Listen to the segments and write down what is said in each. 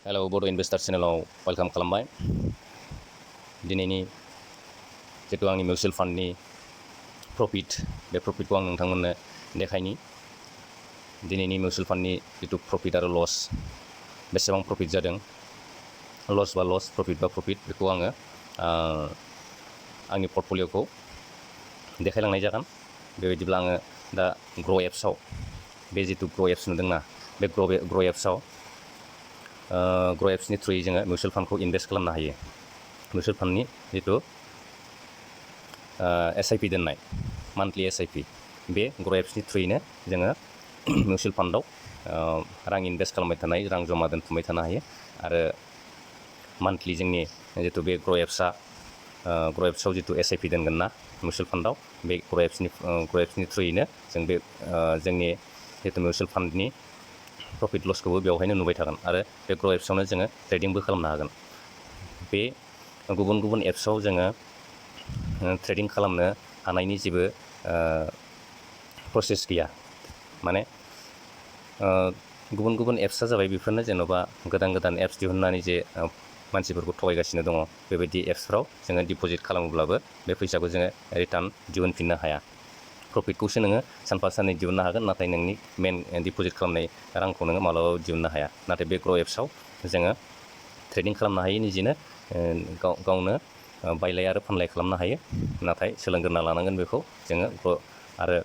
Hello बड' इनभेस्टार चेनेलाव welcome खालामबाय। दिनैनि जितु आंनि मिउचुवेल फान्डनि प्रफिट बे प्रफिटखौ आं नोंथांमोननो देखायनि। दिनैनि मिउचुवेल फान्डनि जितु प्रफिट आरो लस बेसेबां प्रफिट जादों, लस बा लस, प्रफिट बा प्रफिट, बेखौ आङो आंनि पर्टफलिय'खौ देखायलांनाय जागोन। बेबायदिब्ला आङो दा ग्र' एप्सआव, बे जितु ग्र' एप्स नुदोंना, बे ग्र' एप्सआव ग्र' एप्सनि थ्रुयै जोङो मिउचुवेल फान्डखौ इनभेस्ट खालामनो हायो। मिउचुवेल फान्डनि जितु SIP दोननाय, मान्थलि SIP, बे ग्र' एप्सनि थ्रुयैनो जोङो मिउचुवेल फान्डआव रां इनभेस्ट खालामबाय थानाय, रां जमा दोनथुमबाय थानो हायो। आरो मान्थलि जोंनि जितु बे ग्र' एप्सआव जितु SIP दोनगोन ना मिउचुवेल फान्डआव, बे ग्र' एप्सनि थ्रुयैनो जों बे जोंनि जितु मिउचुवेल फान्डनि प्रफिट लसखौबो बेवहायनो नुबाय थागोन। आरो बे ग्र' एप्सआवनो जोङो ट्रेडिंबो खालामनो हागोन। बे गुबुन गुबुन एप्सआव जोङो ट्रेडिं खालामनो हानायनि जेबो प्रसेस गैया। माने गुबुन गुबुन एप्सआ जाबाय बेफोरनो, जेन'बा गोदान गोदान एप्स दिहुननानै जे मानसिफोरखौ थगायगासिनो दङ। बेबायदि एप्सफ्राव जोङो डिप'जिट खालामोब्लाबो बे फैसाखौ जोङो रिटार्न दिहुनफिननो हाया। प्रफिटखौसो नोङो सानफा साननै दिहुननो हागोन, नाथाय नोंनि मेन डिप'जिट खालामनाय रांखौ नोङो मालाबाबो दिहुननो हाया। नाथाय बे ग्र' एप्सआव जोङो ट्रेडिं खालामनो हायो, निजेनो गावनो बायलाय आरो फानलाय खालामनो हायो। नाथाय सोलोंग्रोना लानांगोन बेखौ जोङो। आरो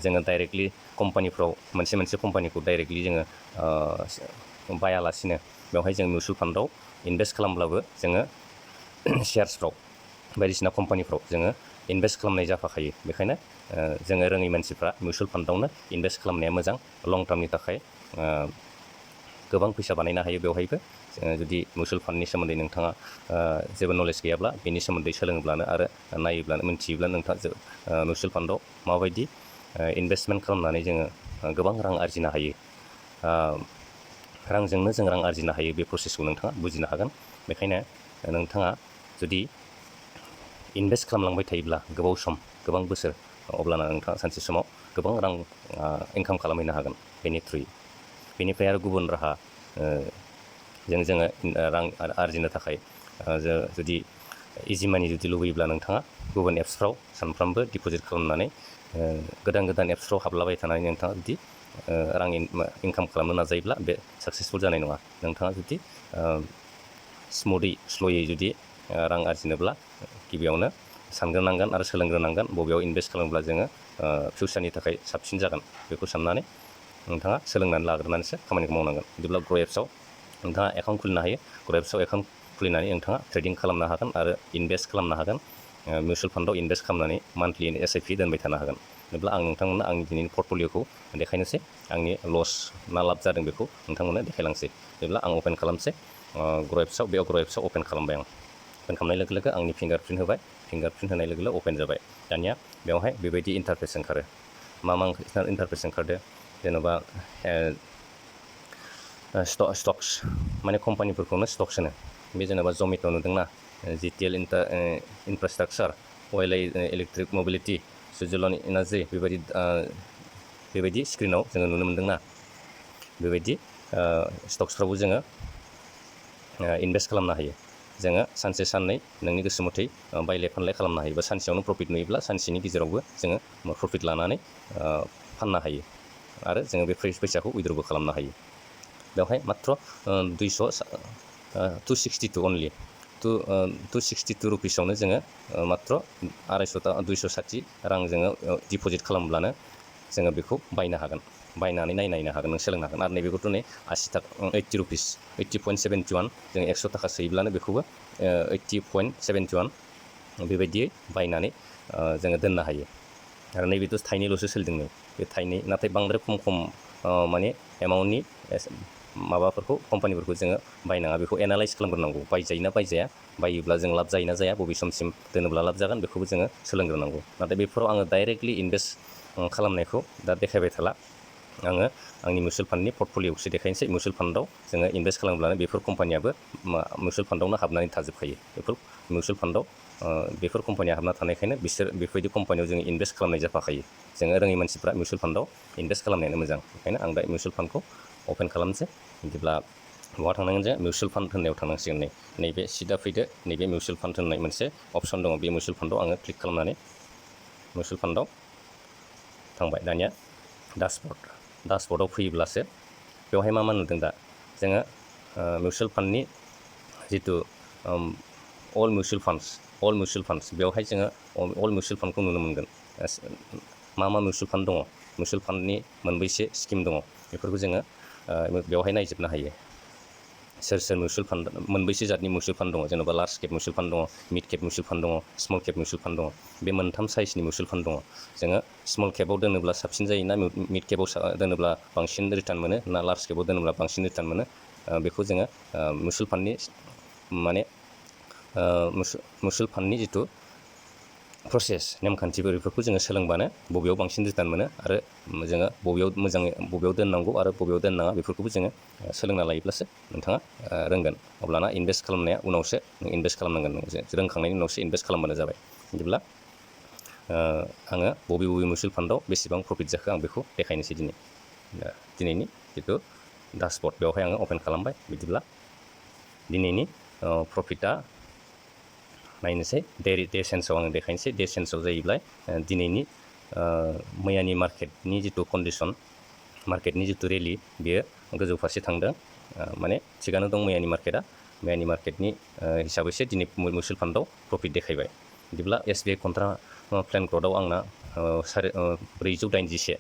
जोङो डाइरेक्टलि कम्पानिफ्राव मोनसे कम्पानिखौ डाइरेक्टलि जोङो बायालासिनो बेवहाय जों मिउचुवेल फान्डआव इनभेस्ट खालामब्लाबो जोङो शेयार्सफ्राव बायदिसिना कम्पानिफ्राव जोङो इनभेस्ट खालामनाय जाफाखायो। बेखायनो जोङो रोङै मानसिफ्रा मिउचुवेल फान्डआवनो इनभेस्ट खालामनाया मोजां। लं टार्मनि थाखाय गोबां फैसा बानायनो हायो बेवहायबो। जुदि मिउचुवेल फान्डनि सोमोन्दै नोंथाङा जेबो नलेज गैयाब्ला, बेनि सोमोन्दै सोलोङोब्लानो आरो नायोब्लानो मिथियोब्ला नोंथाङा मिउचुवेल फान्डआव माबायदि इनभेस्टमेन्ट खालामनानै जोङो गोबां रां आरजिनो हायो, रांजोंनो जों रां आरजिनो हायो, बे प्रसेसखौ नोंथाङा बुजिनो हागोन। बेखायनो नोंथाङा जुदि इनभेस्ट खालामलांबाय थायोब्ला गोबाव सम, गोबां बोसोर, अब्लाना नोंथाङा सानसे समाव गोबां रां इनकाम खालामहैनो हागोन बेनि थ्रुयै। बेनिफ्राय आरो गुबुन राहा, जोङो रां आरजिनो थाखाय जुदि इजि मानि जुदि लुबैयोब्ला नोंथाङा गुबुन एप्सफ्राव सानफ्रामबो डिप'जिट खालामनानै गोदान गोदान एप्सफ्राव हाबलाबाय थानानै नोंथाङा जुदि रां इनकाम खालामनो नाजायोब्ला बे साक्सेसफुल जानाय नङा। नोंथाङा जुदि स्ल'यै जुदि रां आरजिनोब्ला गिबियावनो सानग्रोनांगोन आरो सोलोंग्रोनांगोन बबेयाव इनभेस्ट खालामोब्ला जोङो फिउचारनि थाखाय साबसिन जागोन, बेखौ साननानै नोंथाङा सोलोंनानै लाग्रोनानैसो खामानिखौ मावनांगोन। बिदिब्ला ग्र' एप्सआव नोंथाङा एकाउन्ट खुलिनो हायो। ग्र' एप्सआव एकाउन्ट खुलिनानै नोंथाङा ट्रेडिं खालामनो हागोन आरो इनभेस्ट खालामनो हागोन। मिउचुवेल फान्डआव इनभेस्ट खालामनानै मान्थलि SIP दोनबाय थानो हागोन। बिदिब्ला आं नोंथांमोननो आंनि दिनैनि पर्टफलिय'खौ देखायनोसै। आंनि लस ना लाब जादों बेखौ नोंथांमोननो देखायलांसै। बिदिब्ला आं अपेन खालामसै ग्र' एप्सआव। बेयाव ग्र' एप्सआव अपेन खालामबाय आं। अपेन खालामनाय लोगो लोगो आंनि फिंगारप्रिन्ट होबाय। फिंगारप्रिन्ट होनाय लोगो लोगो अपेन जाबाय। दानिया बेवहाय बेबायदि इन्टारफेस ओंखारो। मा इन्टारफेस ओंखारदो, जेन'बा स्टक्स, माने कम्पानिफोरखौनो स्टक्स होनो। बे जेनेबा जमेट' नुदोंना, GTL इनफ्रास्ट्राक्चार, अइल इलेक्ट्रिक मोबिलिटि, सुजुलन एनार्जि, बेबायदि स्क्रिनाव जोङो नुनो मोनदोंना। बेबायदि स्टक्सफ्रावबो जोङो इनभेस्ट खालामनो हायो। जोङो सानसे साननै नोंनि गोसो मथै बायलाय फानलाय खालामनो हायो। बा सानसेयावनो प्रफिट नुयोब्ला सानसेनि गेजेरावबो जोङो प्रफिट लानानै फाननो हायो। आरो जोङो बे फैसाखौ उइद्र'बो खालामनो हायो। बेवहाय मात्र 262 अनलि 262 रुपिसावनो जोङो मात्र 260 रां जोङो डिप'जिट खालामब्लानो जोङो बेखौ बायनो हागोन। बायनानै नायनो हागोन, नों सोलोंनो हागोन। आरो नैबेखौथ' नै 80 रुपिस, 80.71, जों 100 थाखा सोयोब्लानो बेखौबो 80.71 बेबायदियै बायनानै जोङो दोननो हायो। आरो नैबेथ' थाइनैल'सो सोलिदों नै, बे थाइनै। नाथाय बांद्राय खम माने एमाउन्टनि माबाफोरखौ, कम्पानिफोरखौ जोङो बायनाङा। बेखौ एनालाइस खालामग्रोनांगौ, बायजायोना बायजाया, बायोब्ला जों लाब जायोना जाया, बबे समसिम दोनोब्ला लाब जागोन, बेखौबो जोङो सोलोंग्रोनांगौ। नाथाय बेफोराव आङो डाइरेक्टलि इनभेस्ट खालामनायखौ दा देखायबाय थाला। आङो आंनि मिउचुवेल फान्डनि पर्टफलिय'खौसो देखायनोसै। मिउचुवेल फान्डआव जोङो इनभेस्ट खालामब्लानो बेफोर कम्पानियाबो मिउचुवेल फान्डआवनो हाबनानै थाजोबखायो। बेफोर मिउचुवेल फान्डआव बेफोर कम्पानिया हाबना थानायखायनो बिसोर बेफोरबायदि कम्पानियाव जोङो इनभेस्ट खालामनाय जाफाखायो। जोङो रोङै मानसिफ्रा मिउचुवेल फान्डआव इनभेस्ट खालामनायानो मोजां। बेखायनो आं दा मिउचुवेल फान्डखौ अपेन खालामसै। बिदिब्ला बहा थांनांगोन जों मिउचुवेल फान्ड होननायाव थांनांसिगोन नैबे सिदा फैदो नैबे मिउचुवेल फान्ड होननाय मोनसे अपसन दङ बे मिउचुवेल फान्डआव आङो क्लिक खालामनानै मिउचुवेल फान्डआव थांबाय दानिया डासबर्डआव फैयोब्लासो बेवहाय मा नुदों दा जोङो मिउचुवेल फान्डनि जिथु अल मिउचुवेल फान्ड्स बेवहाय जोङो अल मिउचुवेल फान्डखौ नुनो मोनगोन मा मिउचुवेल फान्ड दङ मिउचुवेल फान्डनि मोनबैसे स्किम दङ बेफोरखौ जोङो बेवहाय नायजोबनो हायो सोर मिउचुवेल फान्ड मोनबैसे जातनि मिउचुवेल फान्ड दङ जेनेबा लार्ज केप मिउचुवेल फान्ड दङ मिड केप मिउचुवेल फान्ड दङ स्मल केप मिउचुवेल फान्ड दङ बे मोनथाम साइजनि मिउचुवेल फान्ड दङ जोङो स्मल केपाव दोनोब्ला साबसिन जायो ना मिड केपाव दोनोब्ला बांसिन रिटार्न मोनो ना लार्ज केपाव दोनोब्ला बांसिन रिटार्न मोनो बेखौ जोङो मिउचुवेल फान्डनि माने मिउचुवेल फान्डनि जिथु प्रसेस नेमखान्थिफोर बेफोरखौ जोङो सोलोंबानो बबेयाव बांसिन रिटार्न मोनो आरो जोङो बबेयाव दोननांगौ आरो बबेयाव दोननाङा बेफोरखौबो जोङो सोलोंना लायोब्लासो नोंथाङा रोंगोन अब्लाना इनभेस्ट खालामनाया उनावसो इनभेस्ट खालामनांगोन रोंखांनायनि उनावसो इनभेस्ट खालामबानो जाबाय बिदिब्ला आङो बबे मिउचुवेल फान्डआव बेसेबां प्रफिट जाखो आं बेखौ देखायनोसै दिनैनि जिथु डासबर्ड बेवहाय आङो अपेन खालामबाय बिदिब्ला दिनैनि प्रफिटआ नायनोसै डे सेन्सआव आङो देखायनोसै डे सेन्सआव जायोब्ला दिनैनि मैयानि मार्केटनि जिथु कन्डिसन मार्केटनि जिथु रेलि बेयो गोजौ फारसे थांदों माने थिगानो दं मैयानि मार्केटनि हिसाबैसो दिनै मिउचुवेल फान्डआव प्रफिट देखायबाय बिदिब्ला SBI कन्ट्रा प्लेन क्रडआव आंना 481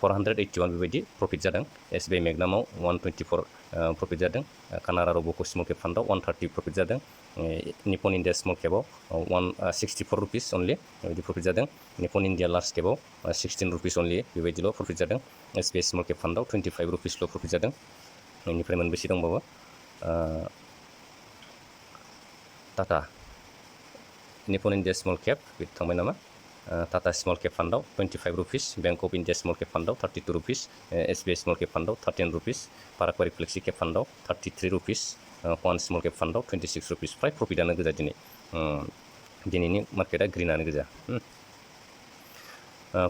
481 बेबायदि प्रफिट जादों SBI मेगनामाव 124 प्रफिट जादों कानाडा रब'क स्मल केप फान्डआव 130 प्रफिट जादों निपन इन्डिया स्मल केपआव 164 रुपिस अनलि बेबायदि प्रफिट जादों निपन इन्डिया लार्ज केपआव 16 रुपिस अनलि बेबायदिल' प्रफिट जादों SBI स्मल केप फान्डआव 25 रुपिसल' प्रफिट जादों बेनिफ्राय मोनबेसे दंबावो Tata Nippon India small cap थांबाय नामा टाटा स्मल केप फान्डआव 25 rupees bank of India small cap फान्डआव 32 रुपिस SBI स्मल केप फान्डआव 13 रुपिस पाराकवारि फ्लेक्सि केप फान्डआव 33 रुपिस वान स्मल केप फान्डआव 26 रुपिस फ्राय प्रफिटआनो गोजा दिनैनि मार्केटआ ग्रिनानो गोजा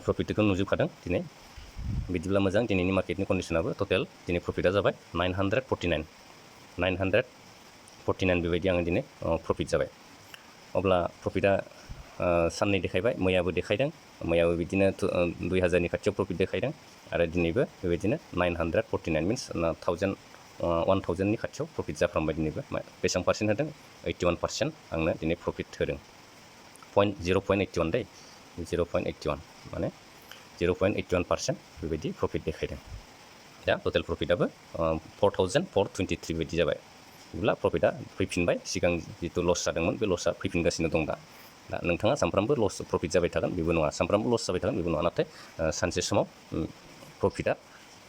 प्रफिटखौ नुजोबखादों दिनै बिदिब्ला मोजां दिनैनि मार्केटनि कन्डिसनाबो टटेल दिनै प्रफिटआ जाबाय 949 बेबायदि आङो दिनै प्रफिट जाबाय अब्ला प्रफिटआ साननै देखायबाय मैयाबो देखायदों मैयाबो बिदिनो 2000नि खाथियाव प्रफिट देखायदों आरो दिनैबो बेबायदिनो 949 मिन्स 1000नि खाथियाव प्रफिट जाफ्रामबाय दिनैबो बेसेबां पार्सेन्ट होदों 81% आंनो दिनै प्रफिट होदों 0.81 दै 0.81 माने 0.81% बेबायदि प्रफिट देखायदों दा टटेल प्रफिटआबो 4423 बेबायदि जाबाय बिदिब्ला प्रफिटआ फैफिनबाय सिगां जिथु लस जादोंमोन बे लसआ फैफिनगासिनो दं दा नोंथाङा सानफ्रामबो प्रफिट जाबाय थागोन बेबो नङा सानफ्रामबो लस जाबाय थागोन बेबो नङा नाथाय सानसे समाव प्रफिटआ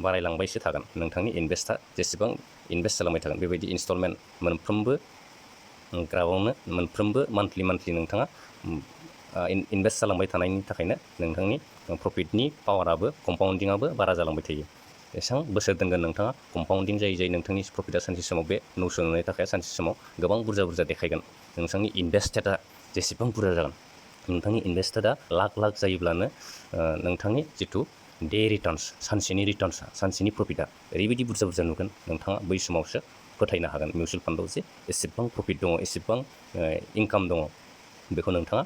बारायलांबायसो थागोन नोंथांनि इनभेस्टआ जेसेबां इनभेस्ट खालामबाय थागोन बेबायदि इनस्टलमेन्ट मोनफ्रोमबो ग्राफआवनो मोनफ्रोमबो मान्थलि नोंथाङा इनभेस्ट जालांबाय थानायनि थाखायनो नोंथांनि प्रफिटनि पावाराबो कम्पाउन्डिंआबो बारा जालांबाय थायो एसेबां बोसोर दोनगोन नोंथाङा कम्पाउन्डिं जायै नोंथांनि प्रफिटआ सानसे समाव बे नुस'ननायनि थाखाय सानसे समाव गोबां बुरजा देखायगोन नोंथांनि इनभेस्टेडआ जेसेबां बुरजा जागोन नोंथांनि इनभेस्टेडआ लाख जायोब्लानो नोंथांनि जिथु डे रिटार्न्स सानसेनि प्रफिटआ ओरैबायदि बुरजा नुगोन नोंथाङा बै समावसो फोथायनो हागोन मिउचुवेल फान्डआव जे एसेबां प्रफिट दङ एसेबां इनकाम दङ बेखौ नोंथाङा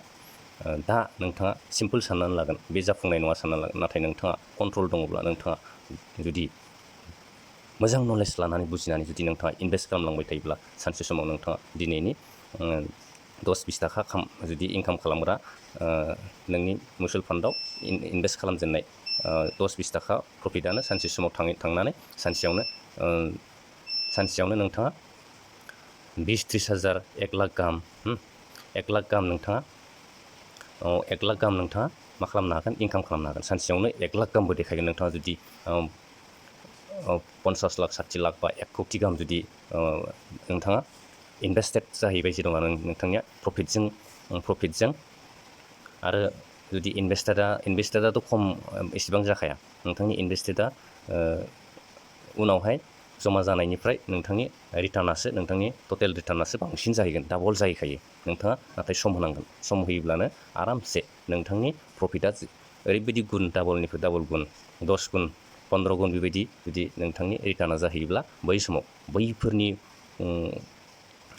सिम्पोल साननानै लागोन बे जाफुंनाय नङा साननानै लागोन नाथाय नोंथाङा कन्ट्रल दङब्ला नोंथाङा जुदि मोजां नलेज लानानै बुजिनानै जुदि नोंथाङा इनभेस्ट खालामलांबाय थायोब्ला सानसे समाव नोंथाङा दिनैनि 10-20 थाखा जुदि इनकाम खालामग्रा नोंनि मिउचुवेल फान्डआव इनभेस्ट खालामजेननाय 10-20 थाखा प्रफिटआनो सानसे समाव थांनानै सानसेयावनो नोंथाङा 20-30 हाजार 1 लाख गाहाम 1 लाख गाहाम नोंथाङा मा खालामनो हागोन इनकाम खालामनो हागोन सानसेयावनो 1 लाख गाहामबो देखायगोन नोंथाङा जुदि 50 लाख 60 लाख बा 1 कौटि गाहाम जुदि नोंथाङा इनभेस्टेड जाहैबाय जेनेबा नोंथांनिया प्रफिटजों आरो जुदि इनभेस्टेडआथ' खम एसेबां जाखाया नोंथांनि इनभेस्टेडआ उनावहाय जमा जानायनिफ्राय नोंथांनि रिटार्नासो नोंथांनि टटेल रिटार्नासो बांसिन जाहैगोन डाबल जाहैखायो नोंथाङा नाथाय सम होनांगोन सम होयोब्लानो आरामसे नोंथांनि प्रफिटआ ओरैबायदि गुन डाबलनिफ्राय डाबल गुन 10 गुन 15 गुन बेबायदि जुदि नोंथांनि रिटार्ना जाहैयोब्ला बै समाव बैफोरनि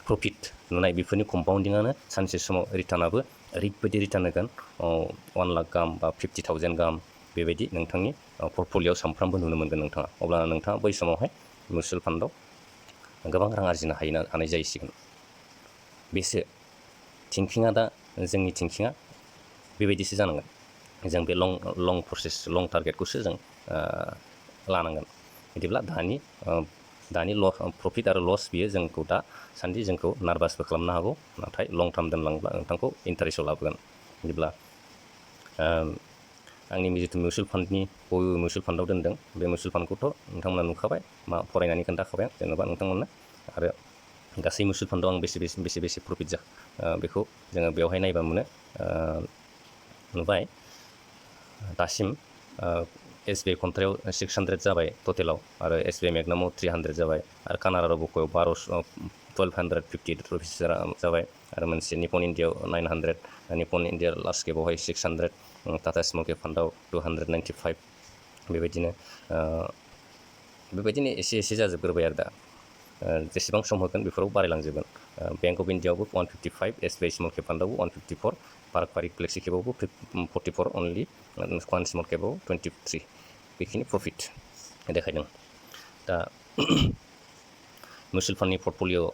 प्रफिट नुनाय बेफोरनि कम्पाउन्डिङानो सानसे समाव रिटार्नाबो ओरैबायदि रिटार्न होगोन 1 लाख गाहाम बा 50,000 गाहाम बेबायदि नोंथांनि पर्टफलिय'आव सानफ्रामबो नुनो मोनगोन नोंथाङा। अब्ला नोंथाङा बै समावहाय मिउचुवेल फान्डआव गोबां रां आरजिनो हानाय जाहैसिगोन। बेसो थिंकिङा दा जोंनि थिंकिङा बेबायदिसो जानांगोन। जों बे लं प्रसेस लं टारगेटखौसो जों लानांगोन। बिदिब्ला दानि प्रफिट आरो लस बियो जोंखौ दा सान्दि जोंखौ नार्भासबो खालामनो हागौ, नाथाय लं टार्म दोनलांब्ला नोंथांखौ इन्टारेस्टआव लाबोगोन। बिदिब्ला आंनि जिथु मिउचुवेल फान्डनि बबे मिउचुवेल फान्डआव दोनदों बे मिउचुवेल फान्डखौथ' नोंथांमोना नुखाबाय, फरायनानै खोन्थाखाबाय जेनेबा नोंथांमोननो। आरो गासै मिउचुवेल फान्डआव आं बेसे प्रफिट बेखौ जोङो बेवहाय नायबा मोनो। नुबाय दासिम SBI कन्ट्रायाव 600 जाबाय टटेलाव, आरो SBI मेगनामाव 300 जाबाय, आरो कानाडा रबक'आव 1250 रुपिस जाबाय, आरो मोनसे निपन इन्डियाआव 900, निपन इन्डिया लार्ज केपआवहाय 600, टाटा स्मल केप फान्डआव 295 बेबायदिनो एसे जाजोबग्रोबाय आरो दा। जेसेबां सम होगोन बेफोराव बारायलांजोबगोन। बेंक अफ इन्डियाआवबो 155, SBI स्मल केप फान्डआवबो 154, पार्क पारिक फ्लेक्सि केपआवबो 44 अनलि, क'न स्मल केपआव 23 बेखिनि प्रफिट देखायदों। दा मिउचुवेल फान्डनि पर्टफलिय'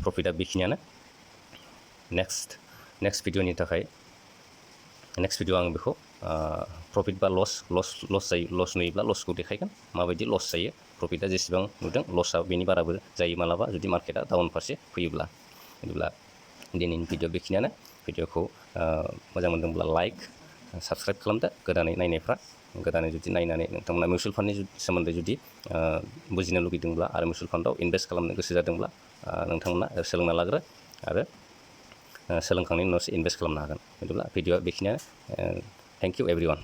प्रफिटआ बेखिनियानो। नेक्स्ट भिडिअ'नि थाखाय नेक्स्ट भिडिअ आं बेखौ प्रफिट बा लस नुयोब्ला लसखौ देखायगोन, माबायदि लस जायो, प्रफिटआ जेसेबां नुदों लसआ बेनि बाराबो जायो मालाबा जुदि मार्केटआ डाउन फारसे फैयोब्ला। बिदिब्ला दिनैनि भिडिअ बेखिनियानो। भिडिअखौ मोजां मोनदोंब्ला लाइक, साबस्क्राइब खालामदो। गोदानै जुदि नायनानै नोंथांमोना मिउचुवेल फान्डनि सोमोन्दै जुदि बुजिनो लुगैदोंब्ला आरो मिउचुवेल फान्डआव इनभेस्ट खालामनो गोसो जादोंब्ला नोंथांमोना सोलोंना लाग्रो, आरो सोलोंखांनायनि उनावसो इनभेस्ट खालामनो हागोन। बिदिब्ला भिडिअआ बेखिनियानो। Thank you everyone.